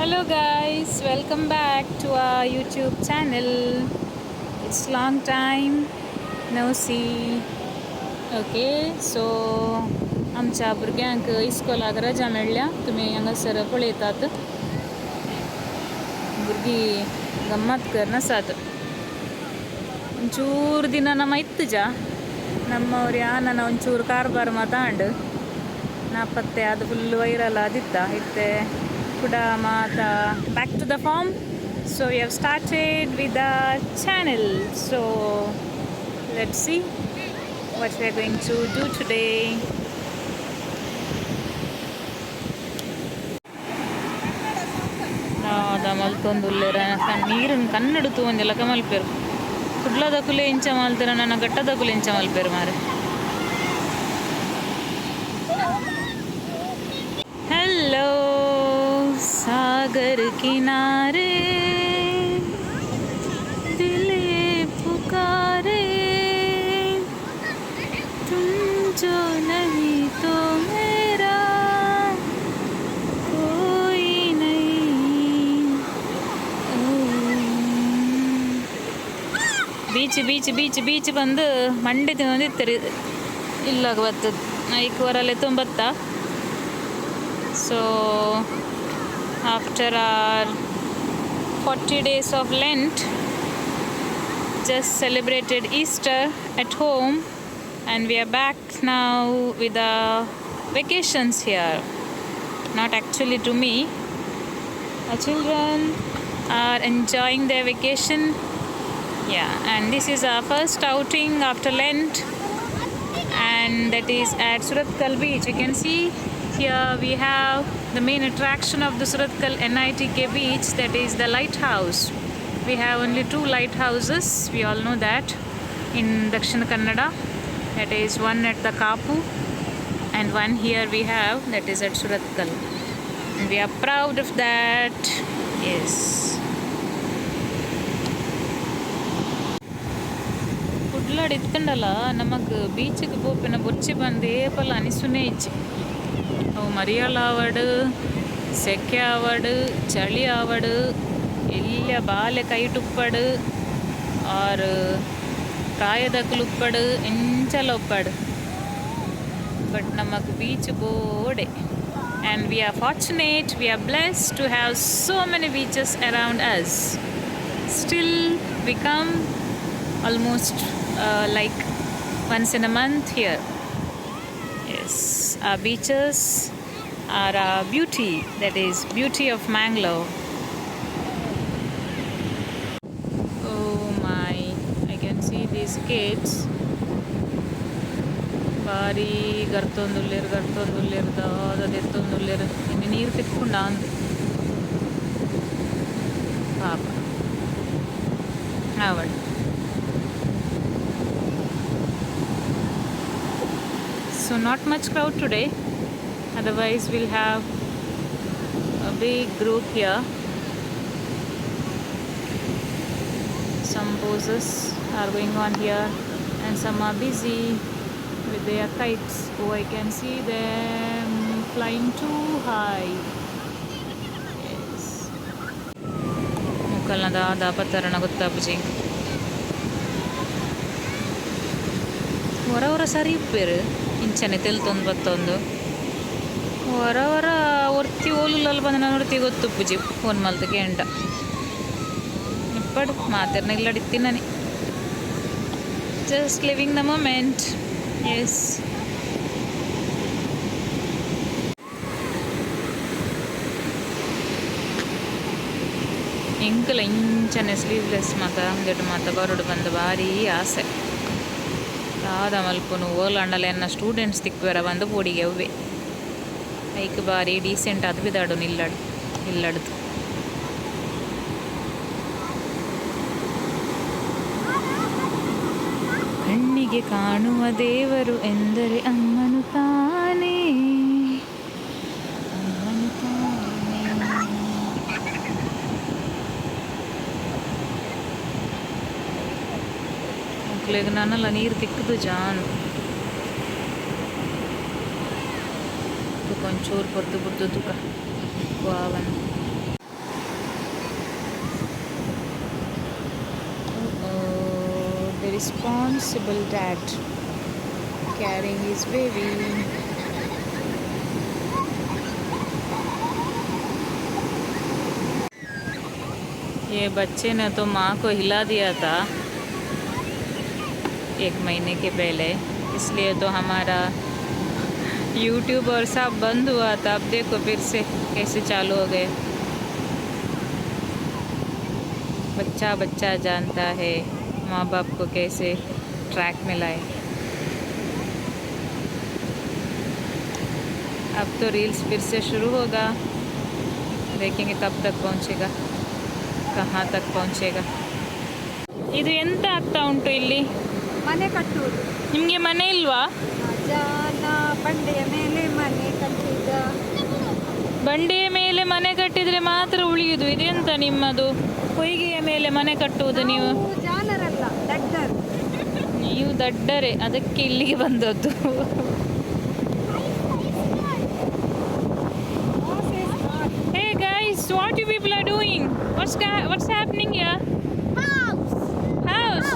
Hello guys, welcome back to our YouTube channel. It's long time no see. Okay, so आमच्या भुरग्यांक इस्कोलाक रजा मेळ्ळ्या. तुमी हांगासर पळयतात, भुरगीं गम्मत करनासात. ಒಂಚೂರು ದಿನ ನಮ್ಮ ಇತ್ತುಜ ನಮ್ಮವ್ರು ಯಾನನ ಒಂಚೂರು ಕಾರ್ಬಾರ್ ಮಾತಾಂಡ್ ನಾಪತ್ತೆ. ಅದು ಫುಲ್ ವೈರಲ್ ಆದಿತ್ತ. ಇತ್ತೆ ಕುಡ ಮಾತ back to the form. So we have started with the channel. So let's see what we are going to do today. ದಾದ ಮಲ್ತೊಂದುಲ್ಲೆರ? ನೀರನ್ನು ಕನ್ನಡ ತೂವೊಂಜಿ ಮಲ್ಪೆರು. ಕುಡ್ಲದಕುಲೆ ಇಂಚ ಮಲ್ತೆರ, ನನ್ನ ಘಟ್ಟದಕುಲೆ ಇಂಚ ಮಲ್ಪೆರು ಮಾರೆ. हेलो, सागर किनारे दिल ये पुकारे, तुम जो नहीं तो मेरा कोई नहीं. ಬೀಚ್ ಬೀಚ್ ಬೀಚ್ ಬೀಚ್ ಬಂದು ಮಂಡೆ ತಿನ್ನೊಂದಿತ್ತರಿ. ಇಲ್ಲಾಗ ಬತ್ತದ hike ವರಲೆ ತುಂಬತ್ತ. So after our 40 days of Lent, just celebrated Easter at home, and we are back now with the vacations here. Not actually to me. Our children are enjoying their vacation. Yeah, and this is our first outing after Lent, and that is at Surathkal Beach. You can see here we have the main attraction of the Surathkal NITK beach, that is the lighthouse. We have only two lighthouses, we all know that, in Dakshina Kannada. That is one at the Kapu and one here we have, that is at Surathkal. And we are proud of that. Yes. ಕುಡ್ಲಾಡ್ ಇತ್ತಂಡಲ್ಲ, ನಮಕ್ ಬೀಚಿಗೆ ಪೋಪಿನ ಬೊರ್ಚಿ ಬಂದು ಏಪಲ ಅನಿಸುನೇ ಇಜ್ಜಿ. ಅವು ಮರಿಯಳ ಆವಡ್, ಸೆಕೆ ಆವಡ್, ಚಳಿ ಆವಡ್, ಎಲ್ಯ ಬಾಲೆ ಕೈಟುಪ್ಪಡ್ ಆರ್ ಪ್ರಾಯದಕುಲು ಉಪ್ಪಡ್, ಎಂಚಲ ಉಪ್ಪಡ್, ಬಟ್ ನಮಕ್ beach ಬೋಡೆ. And we are fortunate, we are blessed to have so many beaches around us. Still we come almost like once in a month here. Yes, our beaches are our beauty, that is beauty of Mangalore. Oh my, I can see these kids. ಬಾರಿ ಗರ್ತೊಂದುಲ್ಲೆರ್, ಗರ್ತೊಂದುಲ್ಲೆರ್, ದಾದ ದೆತ್ತೊಂದುಲ್ಲೆರ್. ಇನ್ನು ನೀರು ತಿಕ್ಕೊಂಡ ಅಂದ್ ಪಾಪ ಆವಡ್. So not much crowd today, otherwise we'll have a big group here. Some poses are going on here and some are busy with their kites. Oh, I can see them flying too high. Yes. ಮುಕ್ಕಲ್ನ ದಾದ ಪತ್ತರಣ ಗೊತ್ತಾಪುಜಿ. ಹೊರ ಹೊರ ಸರಿ ಉಪ್ಪೇರು ಇಂಚನೆ ತೆಲ್ತೊಂದು ಬತ್ತೊಂದು. ಹೊರ ಹೊರ ಒರ್ತಿ ಓಲುಲ್ಲಲ್ ಬಂದ ನೋಡ್ತಿ ಗೊತ್ತುಪ್ಪುಜಿ. Phone ಮಲ್ತ್ ಕೇಂಡ ಇಪ್ಪಡು ಮಾತೆರ್ನ ಇಲ್ಲಡಿತ್ತಿನನೆ. Just living the moment. Yes. ಎಂಕಲ ಇಂಚನೆ ಸ್ಲೀವ್ಲೆಸ್ ಮಾತ ಅಂದೆಟ್ ಮಾತ ಬರೋಡು ಬಂದು ಭಾರಿ ಆಸೆ. ದಾದ ಮಲ್ಪುನು? ಓಲಾಂಡಲ ಎನ್ನ ಸ್ಟೂಡೆಂಟ್ಸ್ ತಿಕ್ವೆರ ಬಂದು ಪೋಡಿಗೆ ಅವ್ವೆ. ಐಕ್ ಬಾರಿ ಡೀಸೆಂಟ್ ಆದ್ ಬಿದಾಡು ನಿಲ್ಲಡ್ ಇಲ್ಲಡ್ದು. ಕಣ್ಣಿಗೆ ಕಾಣುವ ದೇವರು ಎಂದರೆ ಅಮ್ಮನು ತಾನೇ, ಅಮ್ಮನು ತಾನೇ. ಮಕ್ಳಿಗೆ ನಾನಲ್ಲ ನೀರು ತಿಕ್ಕದು ಜಾನ್. ಒಂಚೂರು ಪೊರ್ತು ಬುಡ್ದು ತುಕ ವಾವನ್. Responsible dad carrying his baby. ये बच्चे ने तो माँ को हिला दिया था 1 महीने के पहले, इसलिए तो हमारा यूट्यूब और सब बंद हुआ था। अब देखो फिर से कैसे चालू हो गए। बच्चा बच्चा जानता है माँ बाप को कैसे ट्रैक में लाए। अब तो रील्स फिर से शुरू होगा, देखेंगे कब तक पहुँचेगा, कहाँ तक पहुँचेगा। ಇದು ಎಂತ ಆಗ್ತಾ ಉಂಟು ಇಲ್ಲಿ? ಮನೆ ಕಟ್ಟುವುದು. ನಿಮಗೆ ಮನೆ ಇಲ್ವಾ? ಜಾನ ಬಂಡೆಯ ಮೇಲೆ ಮನೆ ಕಟ್ಟಿದ. ಬಂಡೆಯ ಮೇಲೆ ಮನೆ ಕಟ್ಟಿದ್ರೆ ಮಾತ್ರ ಉಳಿಯುವುದು. ಇದೆಂತ ನಿಮ್ಮದು ಹೊಯ್ಗೆಯ ಮೇಲೆ ಮನೆ ಕಟ್ಟುವುದು? ನೀವು ಜಾನರಲ್ಲ, ದಡ್ಡರು. ನೀವು ದಡ್ಡರೆ, ಅದಕ್ಕೆ ಇಲ್ಲಿಗೆ ಬಂದದ್ದು. Hey guys, what you people are doing? What's happening here? House. House.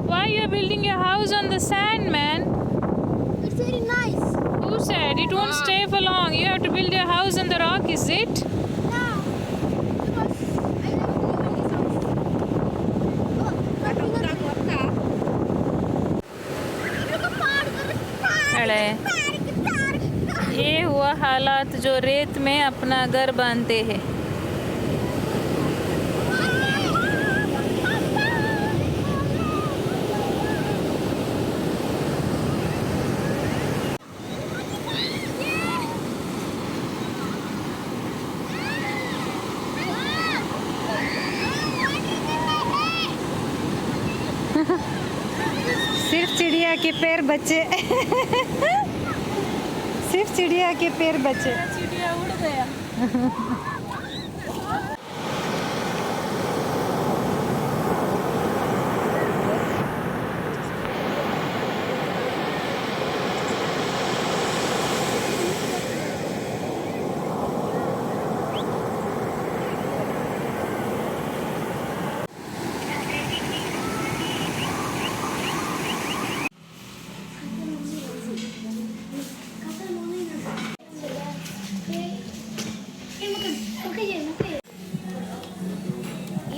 Why you are building your house on the sand, man? It's very nice. Who said it won't stay for long? You have to build your house on the rock, is it? No, because I never live in this house. Oh, अरे ये हुआ हालात जो रेत में अपना घर बांधते हैं। सिर्फ चिड़िया के पैर बचे। सिर्फ चिड़िया के पैर बचे। चिड़िया उड़ गया।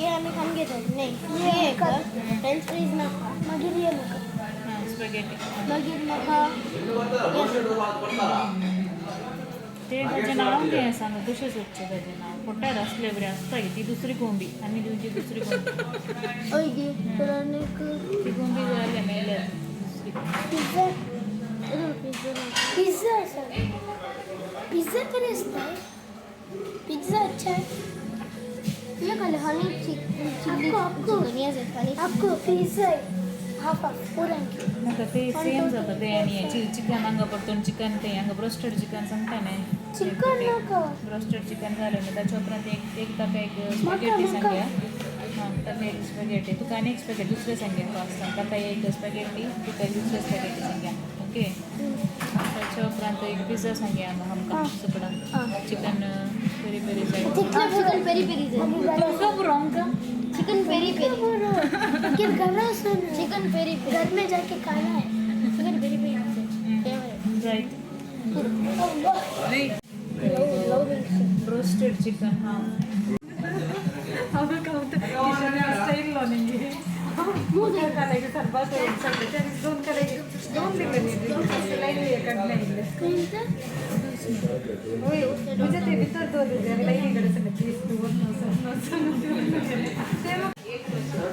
ये आम्ही खाऊन घेतो. नाही, ये फ्रेंच फ्राईज नाका, मागीर ये नाका, स्पॅगेटी मागीर नाका. ते ताजें नांव कितें सांग, कशें सोदचें ताजें नांव? पोटार आसले बरें आसता ती दुसरी कोंबी आनी दिवची दुसरी कोंबी. हय गे, तर आनीक ती कोंबी जाल्या मेल्या दुसरी. पिझ्झा, पिझ्झा पिझ्झा आसा. पिझ्झा तरी आसता. पिझ्झा अच्छा है. ये खाले हनी चिली चिकन. आपको पिझ्झा हाफ हाफ पूरा. म्हाका ते सेम जाता ते आनी चिकन हांगा परतून चिकन ते हांगा ब्रोस्टेड चिकन सांगता न्ही. चिकन नाका. ब्रोस्टेड चिकन जालें न्ही ताच्या उपरांत एक एक ताका एक स्पॅगेटी सांगया. हां, ताका एक स्पॅगेटी, तुका आनी एक स्पॅगेटी दुसरें सांगया पास्ता. ताका एक स्पॅगेटी, तुका एक दुसरें स्पॅगेटी सांगया. ओके, ताच्या उपरांत एक पिझ्झा सांगया आमकां सुकडां. चिकन पेरी पेरी जाय. चिकन पेरी पेरी जाय. तुमकां पुरो आमकां chicken peri peri. Chicken peri peri घर में जाके खाना है. चिकन पेरी पेरी जायत रोस्टेड चिकन. हां,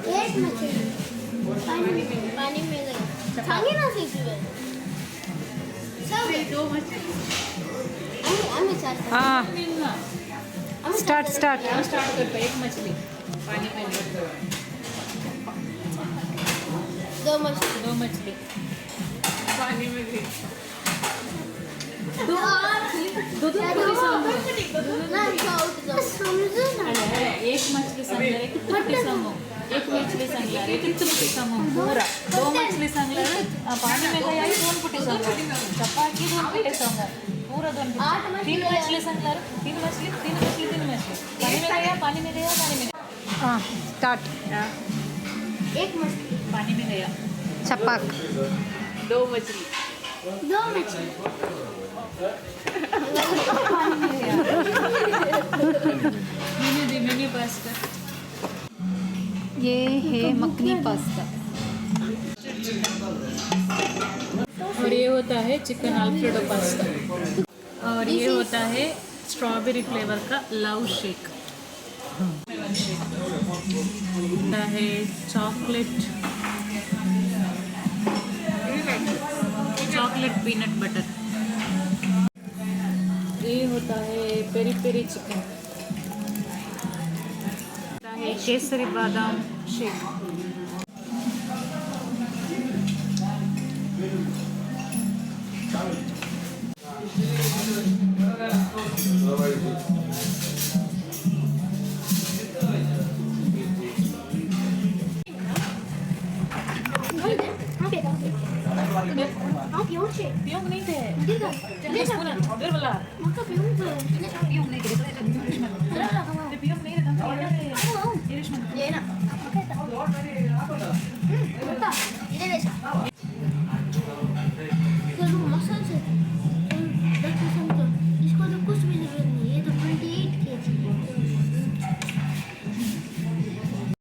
एक मछली पानी में, पानी में गई. सांगे ना दो मछली. आम्ही चार. हाँ, स्टार्ट स्टार्ट. स्टार्ट करता. एक मछली पानी में, दो मछली, दो मछली पानी में गई. दो दो समजू ना. एक मछली सांगणार किती मोठी सांगू? एक मछली सांगणार किती मोठी सांगू? पूरा दो मछली सांगणार पाणी में गया. दोन पुटे सांगू, चपाती दोन पुटे सांगू, पूरा दोन पुटे. तीन मछली सांगणार, तीन मछली, तीन मछली, तीन मछली पानी में गया, पानी में गया, पानी में. हाँ, स्टार्ट. एक मछली। पानी में गया। छपाक। दो मछली। दो मछली। मेन्यू दे, मेन्यू पास कर। ये है मखनी पास्ता। और ये होता है चिकन अल्फ्रेडो पास्ता। और ये होता है स्ट्रॉबेरी फ्लेवर का लव शेक। होता है चॉकलेट चॉकलेट पीनट बटर। ये होता है पेरी पेरी चिकन। होता है केसरी बादाम शेक। हांव पिवचे। पियोंक नहीं थे। दिका। स्पून इधर वाला। म्हाका पिवंक जाय।